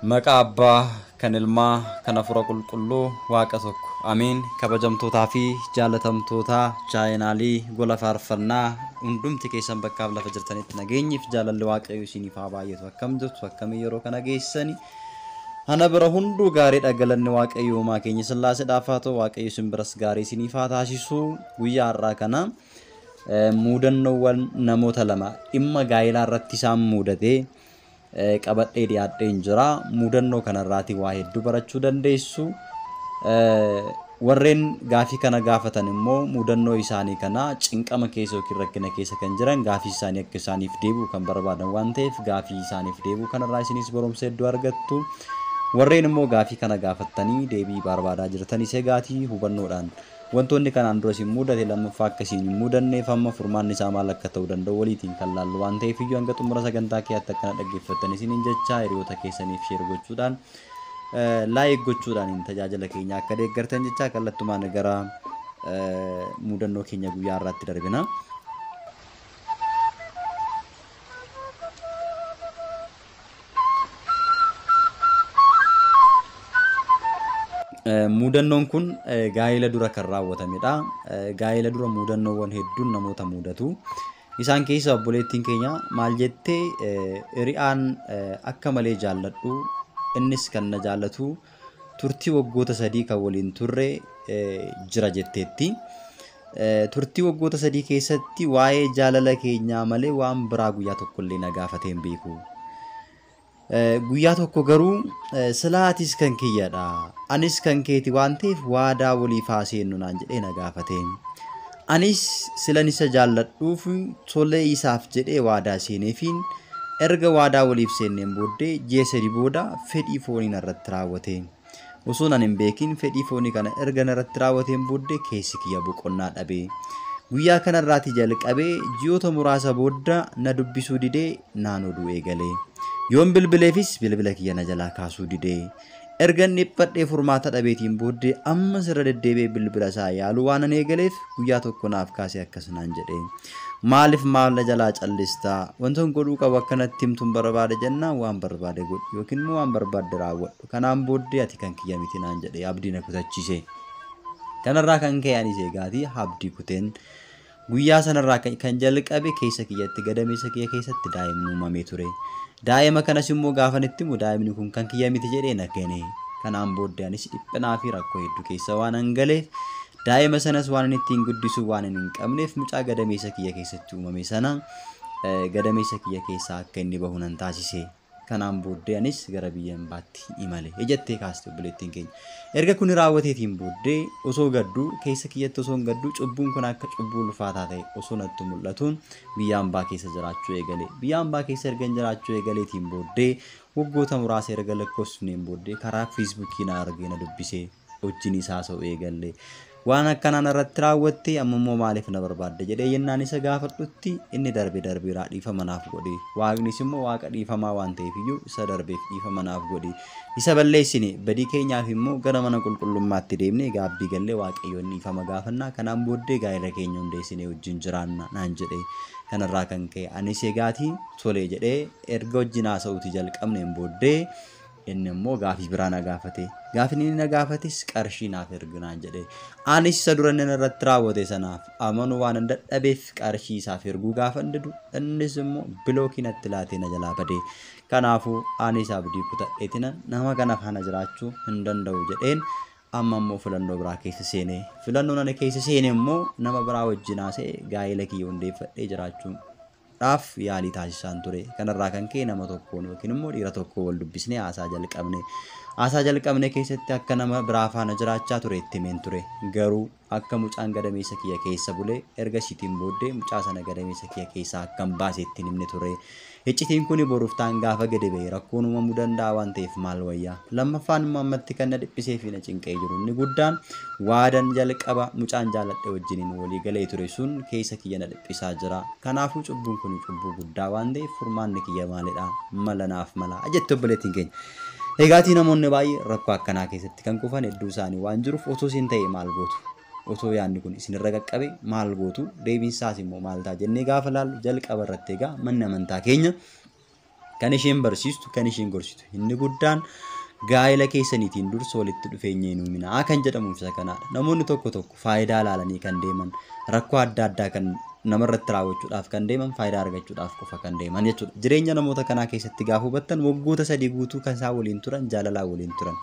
Maqaa Abbaa kan Ilmaa kan Hafuura Qulqulluu Waaqa tokko. Amiin. Kabajamtootaa fi jaalatamtoota chaayinaalii gola faarfannaa hundumti keessan bakkaaf lafa jirtanitti nageenyiif jaalalli Waaqayyoo isiniif haa baay'atu. Akkam jirtu, akkamii yeroo kana geessani? Ana bira hunduu gaariidha, galanni Waaqayyo uumaa keenya Sillaaseedhaaf haa ta'u. Waaqayyo isin biras gaarii isiniif haa taasisu. Guyyaa har'aa kana muudannoowwan namoota lama dhimma gaa'elaa irratti isaan muudatee qabadhee dhiyaadheen jira. Mudannoo kanarraatii waa hedduu barachuu dandeessu. Warreen gaafii kana gaafatan immoo mudannoo isaanii kana cinqama keessa yookiin rakkina keessa kan jiran gaafii isaanii akka isaaniif deebi'u kan barbaadan waan ta'eef gaafii isaaniif deebi'u kanarraa isinis barumsa hedduu argattu. Warreen immoo gaafii kana gaafattanii deebii barbaadaa jirtanis egaatii hubannoodhaan wantoonni kanaan dura isin mudate lammaffaa akka isin hin mudanneef amma furmaanni isaa maal akka ta'uu danda'u waliitiin kan laallu waan ta'eef iyyuu hanga xumura sagantaa keeyaatti akkana dhaggeeffattan isiniin jecha hiriyoota keessaniif share gochuudhaan like gochuudhaan tajaajila keenya akka deeggartan jecha kallattumaan gara mudannoo keenya guyyaa har'aatti darbina. Mudannoon kun gaa'ela dura kan raawwatamedha. Gaa'ela dura mudannoowwan hedduun namoota mudatu. Isaan keessa obboleettiin keenya maal jettee, hiriyaan akka malee jaalladhu, innis kan na jaallatu, turtii waggoota 3 kan waliin turre jira jetteetti. Turtii waggoota 3 keessatti waa'ee jaalala keenyaa malee waan biraa guyyaa tokkollee na gaafatee hin beeku. Guyyaa tokko garuu silaatis kan kiyyadha, anis kan keeti waan ta'eef waadaa waliif haa seennu naan jedhee na gaafate. Anis silan isa jaalladhuuf tolee isaaf jedhee waadaa seeneefiin erga waadaa waliif seenneen booddee ji'a 3 booda fedhii foonii narratti raawwate. Osoo nan hin beekin fedhii foonii kana erga narratti raawwateen booddee keessi kiyya boqonnaa dhabe. Guyyaa kanarraatii jalqabee ji'oota muraasa booda na dubbisuu didee naan oduu eegale. Yoon bilbileefis bilbila kiyya na jalaa kaasuu didee. Erga inni dhiphadhee furmaata dhabeetiin booddee ammas irra deddeebi'ee bilbila isaa yaaluu waan an eegaleef guyyaa tokko naaf kaasee akkas naan jedhe. Maaliif maal na jalaa callistaa? Wanta godhuu qabu akkanatti himtuun barbaada jennaan waan barbaade godhu yookiin immoo waan barbaadde raawwadhu. Kanaan booddee ati kan kiyya miti naan jedhe abdii na kutachiise. Kanarraa kan ka'e anis eegaatii abdii kuteen guyyaa sanarraa kan jalqabe keessa kiyyatti gadameessa kiyya keessatti daa'imni uumamee ture. Daa'ima kanas immoo gaafan itti himu daa'imni kun kan kiyya miti jedhee na gane. Kanaan booddee anis dhiphinaa fi rakkoo hedduu keessa waan an galeef daa'ima sanas waan inni ittiin guddisu waan hin qabneef mucaa gadameessa kiyya keessatti uumame sana gadameessa kiyya keessaa akka inni bahu nan taasise. Kanaan booddee anis gara biyya hambaatti imale jettee kaaste obboleettiin keenya. Erga kun raawwateetiin booddee osoo gadduu keessa kiyyatti osoo hin gadduu cubbuun kun akka cubbuu ulfaataa ta'e osoo natti mul'atuun biyya hambaa keessa jiraachuu eegale. Biyya hambaa keessa erga jiraachuu eegaleetiin booddee waggoota muraasa erga lakkoofsifneen booddee karaa feesbuukii na argee na dubbisee wajjin isaa haasa'uu eegalle. Waan akkanaan irratti raawwatte amma immoo maaliif na barbaadde jedhee yennaan isa gaafadhutti inni darbe darbeeraa dhiifama naaf godhe. Waaqnis immoo waaqa dhiifamaa waan ta'eef iyyuu isa darbeef dhiifama naaf godhe. Isa balleessine badii keenyaaf immoo gara mana qulqullummaatti deemnee gaabbii gallee Waaqayyoon dhiifama gaafannaa. Kanaan booddee gaa'ela keenya hundeessinee wajjin jiraanna naan jedhe. Kanarraa kan ka'e anis egaatii tolee jedhee erga wajjin haasa'uuti jalqabneen booddee inni immoo gaafii biraa na gaafate. Gaafiin inni na gaafates qarshii naaf ergi naan jedhe. Anis isa dura inni irratti raawwate sanaaf amanuu waan hin dadhabeef qarshii isaaf erguu gaafa hin didu innis immoo bilookii natti laatee na jalaa bade. Kanaafuu anis abdii kutadheetina nama kana faana jiraachuu hin danda'u jedheen amma immoo filannoo biraa keessa seene. Filannoon ani keessa seene immoo nama biraa wajjin haasa'e gaa'ela kiyya hundeeffadhee jiraachuu dhaaf yaalii taasisaan ture. Kanarraa kan ka'e nama tokkoon yookiin immoo dhiira tokko wal dubbisnee haasaa jalqabne. Haasaa jalqabne keessatti akka nama biraa faana jiraachaa ture itti himeen ture. Garuu Akka mucaan gadameessa kiyya keessa bulee erga isiitiin booddee mucaa sana gadameessa kiyya keessaa akkan baase ittiin himne ture. Iccitiin kun boruuf ta'an gaafa gadi ba'e rakkoon uumamuu danda'a waan ta'eef maal wayyaa? Lammaffaan immoo ammatti kan na dhiphisee fi na cinqee jiru inni guddaan waadan jalqaba mucaan jaaladhe wajjiniin walii galee ture sun keessa kiyya na dhiphisaa jira. Kanaafuu cubbuun kun cubbuu guddaa waan ta'eef furmaanni kiyya maalidha? Mala naaf mala jette obboleettiin keenya. Egaatii namoonni baay'ee rakkoo akkanaa keessatti kan kufan hedduu isaanii waan jiruuf otoo isin ta'e maal gootu? Otoo yaadni kun isinirra qaqqabe maal gootu? Deebiin isaas immoo maal ta'a jennee gaafa laallu jalqaba irratti egaa manni amantaa keenya kan isheen barsiistu kan isheen gorsitu inni guddaan gaa'ela keessaniitiin dursa walitti dhufeenya hin uuminaa kan jedhamuuf isa kanaadha. Namoonni tokko tokko faayidaa ilaalanii kan deeman rakkoo adda addaa kan namarratti raawwachuudhaaf kan deeman faayidaa argachuudhaaf qofa kan deeman jechuudha. Jireenya namoota kanaa keessatti gaafa hubattan waggoota 3 guutuu kan isaan waliin turan jaalalaan waliin turan.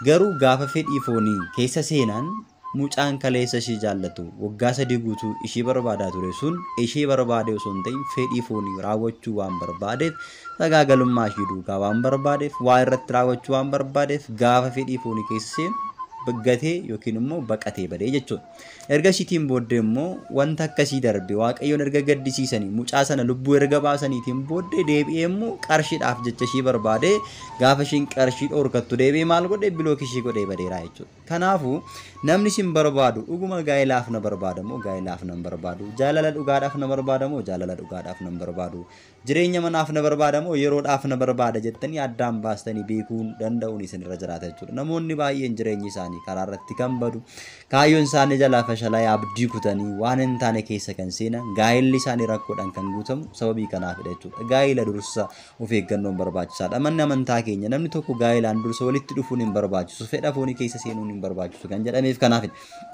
Garuu gaafa fedhii foonii keessa seenan mucaan kaleessa ishii jaallatu waggaa 3 guutuu ishii barbaadaa ture sun ishii barbaade osoo hin ta'in fedhii foonii raawwachuu waan barbaadeef sagaagalummaa ishii duukaa waan barbaadeef waa irratti raawwachuu waan barbaadeef gaafa fedhii foonii keessa seenu gatee yookiin immoo baqatee badee jechuudha. Erga ishiitiin booddee immoo wanta akkasii darbe Waaqayyoon erga gaddisiisanii mucaa sana lubbuu erga baasaniitiin booddee deebi'ee immoo qarshiidhaaf jecha ishii barbaade gaafa ishiin qarshii dhoorkattu deebi'ee maal godhe bilook ishii godhee badeeraa jechuudha. Kanaafuu namni isin barbaadu dhuguma gaa'ilaaf na barbaada moo gaa'ilaaf na barbaadu? Jaalala dhugaadhaaf na barbaada moo jaalala dhugaadhaaf na barbaadu? Jireenya manaaf na barbaada moo yeroodhaaf na barbaada jettanii addaan baastanii beekuun danda'uun isinirra jiraata jechuudha. Namoonni baay'een jireenyi isaanii karaa irratti kan badu kaayyoon isaanii jalaa fashalaa'ee abdii kutanii waan hin taane keessa kan seenan gaa'elli isaanii rakkoodhaan kan guutamu sababii kanaafidha jechuudha. Gaa'ela dursa of eeggannoon barbaachisaadha. Manni amantaa keenya namni tokko gaa'elaan dursa walitti dhufuun hin barbaachisu, fedha foonii keessa seenuun hin barbaachisu kan jedhameef kanaafidha.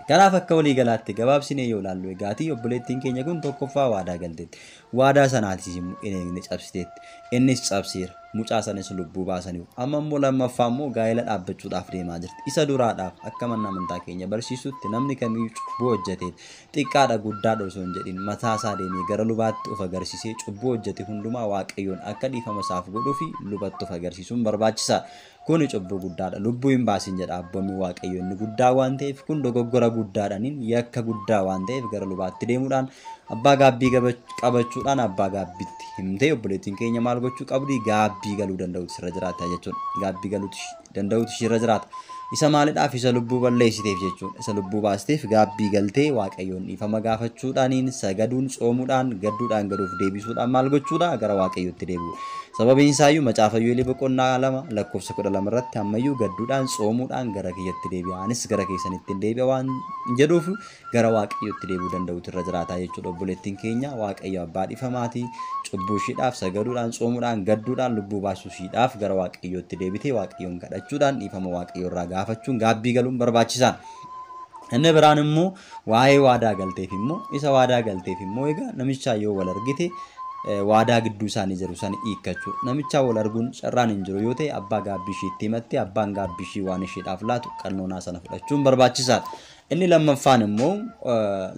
Kanaaf akka walii galaatti gabaabsinee yoo ilaallu egaatii obboleettiin keenya kun tokkoffaa waadaa galteetti. Waadaa sanaatis immoo inni cabsiteetti. Innis cabseera. Mucaa sanis lubbuu baasaniiru. Amma immoo lammaffaa immoo gaa'ela dhaabbachuudhaaf deemaa jirti. Isa duraadhaaf akka manni amantaa keenya barsiisutti namni kamiyyuu cubbuu hojjetee xiqqaadha guddaadha osoo hin jedhin mataa isaa deemee gara lubaatti of agarsiisee cubbuu hojjete hundumaa Waaqayyoon akka dhiifama isaaf godhuu fi lubatti of agarsiisuun barbaachisaadha. Kuni cubbuu guddaadha. Lubbuu hin baasin jedha abboommi Waaqayyo inni guddaa waan ta'eef kun dogoggora guddaadhaniin yakka guddaa waan ta'eef gara lubaatti deemuudhaan abbaa gaabbii qabachuudhaan abbaa gaabbiitti himtee obboleettiin keenya maal gochuu qabdi? Gaabbii galuu danda'utu sirra jiraata jechuudha. Gaabbii galuu danda'utu sirra jiraata. Isa maalidhaaf? Isa lubbuu balleessiteef jechuudha. Isa lubbuu baasteef gaabbii galtee Waaqayyoon dhiifama gaafachuudhaaniin sagaduun tsoomuudhaan gadduudhaan gaduuf deebisuudhaan maal gochuudha? Gara Waaqayyootti deebi'u. Sababiin isaayyuu macaafa Iyyoob boqonnaa 2 lakkoofsa 12 irratti ammayyuu gadduudhaan tsoomuudhaan gara kiyyatti deebi'a. Anis gara keessanitti hin deebi'a waan jedhuuf gara Waaqayyootti deebi'uu danda'utu irra jiraata jechuudha. Obboleettiin keenya Waaqayyo abbaa dhiifamaatii cubbuu ishiidhaaf sagaduudhaan tsoomuudhaan gadduudhaan lubbuu baasuu ishiidhaaf gara Waaqayyootti deebitee Waaqayyoon kadhachuudhaan dhiifama Waaqayyoo irraa gaafachuun gaabbii galuun barbaachisaadha. Inni biraan immoo waa'ee waadaa galteef immoo isa waadaa galteef immoo egaa namichaa yoo wal argite waadaa gidduu isaanii jiru sana hiikkachuu. Namichaa wal arguun carraan hin jiru yoo ta'e abbaa gaabbii ishiitti himatte abbaan gaabbii ishii waan isheedhaaf laatu qalnoonaa sana fudhachuun barbaachisaadha. Inni lammaffaan immoo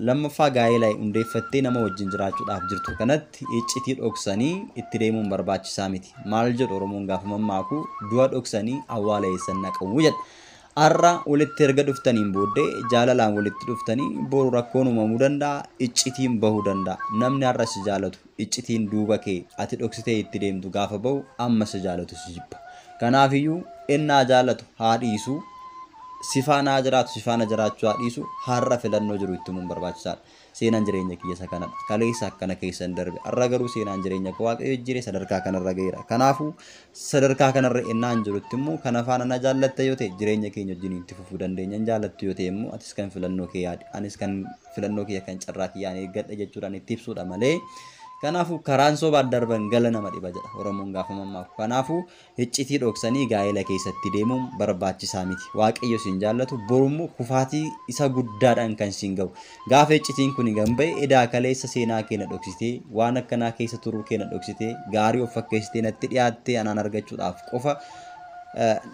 lammaffaa gaa'ela hundeeffattee nama wajjin jiraachuudhaaf jirtu kanatti iccitii dhoksanii itti deemuun barbaachisaa miti. Maal jedhu Oromoon gaafa mammaaku du'a dhoksanii awwaala eessan naqamu jedha. Har'a walitti erga dhuftaniin booddee jaalalaan walitti dhuftanii boru rakkoon uumamuu danda'a, iccitiin bahuu danda'a. Namni har'a si jaalatu iccitiin duuba kee ati dhoksitee itti deemtu gaafa bahu amma si jaalatu si jibba. Kanaafiyyuu innaa jaalatu haa dhiisu, si faana jiraatu si faana jiraachuu haa dhiisu, har'a filannoo jiru itti himuun barbaachisaadha. Seenaan jireenya kiyya isa kanadha. Kaleessa akkana keessa hin darbe. Har'a garuu seenaan jireenya koo Waaqayyo jijjiiree sadarkaa kanarra ga'eera. Kanaafuu sadarkaa kanarra innaan jirutti immoo kana faana na jaallatta yoo ta'e jireenya keenya wajjin itti fufuu dandeenya. Hin jaallattu yoo ta'e immoo atis kan filannoo kee yaadi. Anis kan filannoo kiyya kan carraa kiyyaan eeggadha jechuudhaan itti ibsuudha malee. Kanaafuu karaan sobaan darban gala nama dhiba jedha Oromoon gaafa mammaaku. Kanaafuu iccitii dhoksanii gaa'ela keessatti deemuun barbaachisaa miti. Waaqayyo siin jaallatu borummoo kufaatii isa guddaadhaan kan siin ga'u. Gaafa iccitiin kun gan ba'e edaa kaleessa seenaa keenya dhoksitee waan akkanaa keessa turuu keenya dhoksitee gaarii of fakkeessitee natti dhiyaattee anaan argachuudhaaf qofa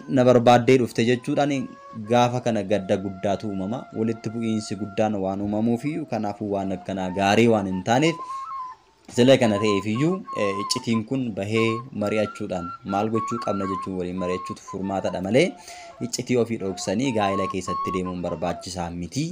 na barbaaddee dhufte jechuudhaan gaafa kana gadda guddaatu uumama. Walitti bu'iinsi guddaan waan uumamuufiyyuu kanaafuu waan akkanaa gaarii waan hin taaneef Sila kana ta'eefiyyuu iccitiin kun bahee mari'achuudhaan maal gochuu qabna jechuun waliin mari'achuutu furmaatadha malee iccitii ofii dhoksanii gaa'ela keessatti deemuun barbaachisaa miti.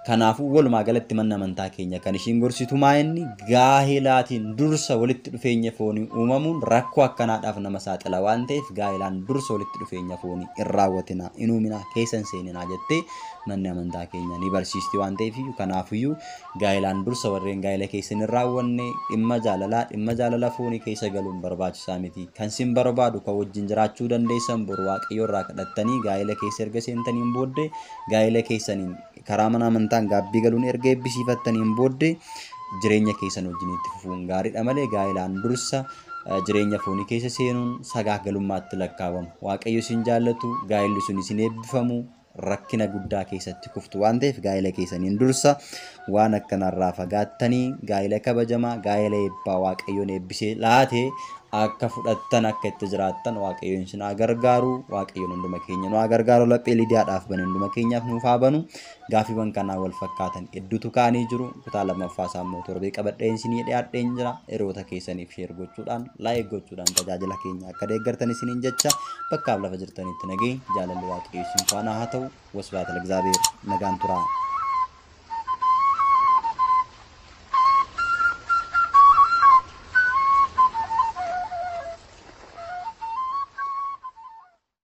Kanaafuu walumaa galatti manni amantaa keenya kan ishiin gorsitu maa inni gaa'elaatiin dursa walitti dhufeenya foonii uumamuun rakkoo akkanaadhaaf nama saaxila waan ta'eef gaa'elaan dursa walitti dhufeenya foonii hin raawwatinaa, hin uuminaa, keessa hin seeninaa jettee manni amantaa keenya ni barsiisti waan ta'eef kanaafiyyuu gaa'elaan dursa warreen gaa'ela keessa hin raawwanne dhimma jaalalaa dhimma jaalala foonii keessa galuun barbaachisaa miti. Kan sin barbaadu kan wajjin jiraachuu dandeessan boru Waaqayyo irraa kadhattanii gaa'ela keessa erga seentaniin booddee gaa'ela keessaniin karaa mana amantaan gaabbii galuun erga eebbisiifattaniin booddee jireenya keessan wajjin itti fufuun gaariidha malee gaa'elaan dursa jireenya foonii keessa seenuun sagaagalummaatti lakkaawama. Waaqayyo isin jaallatu, gaa'elli sun isin eebbifamu, rakkina guddaa keessatti kuftu waan ta'eef gaa'ela keessaniin dursa waan akkanarraa fagaattanii gaa'ela kabajamaa, gaa'ela eebbaa Waaqayyoon eebbisee laatee akka fudhattan akka itti jiraattan Waaqayyoon isin haa gargaaru. Waaqayyoon hunduma keenya nu haa gargaaru. Laphee Lidiyaadhaaf bane hunduma keenyaaf nuuf haa banu. Gaaffiiwwan kanaa wal fakkaatan hedduutu ka'anii jiru. Kutaa lammaffaa isaa immoo torbee qabadheen isinii dhiyaadheen jira. Hiriyoota keessaniif share gochuudhaan, like gochuudhaan tajaajila keenya akka deeggartan isiniin jecha bakkaaf lafa jirtanitti nageenyi jaalalli Waaqayyoo isin faana haa ta'u. Wasbaata Lagzaabeer, nagaan turaa.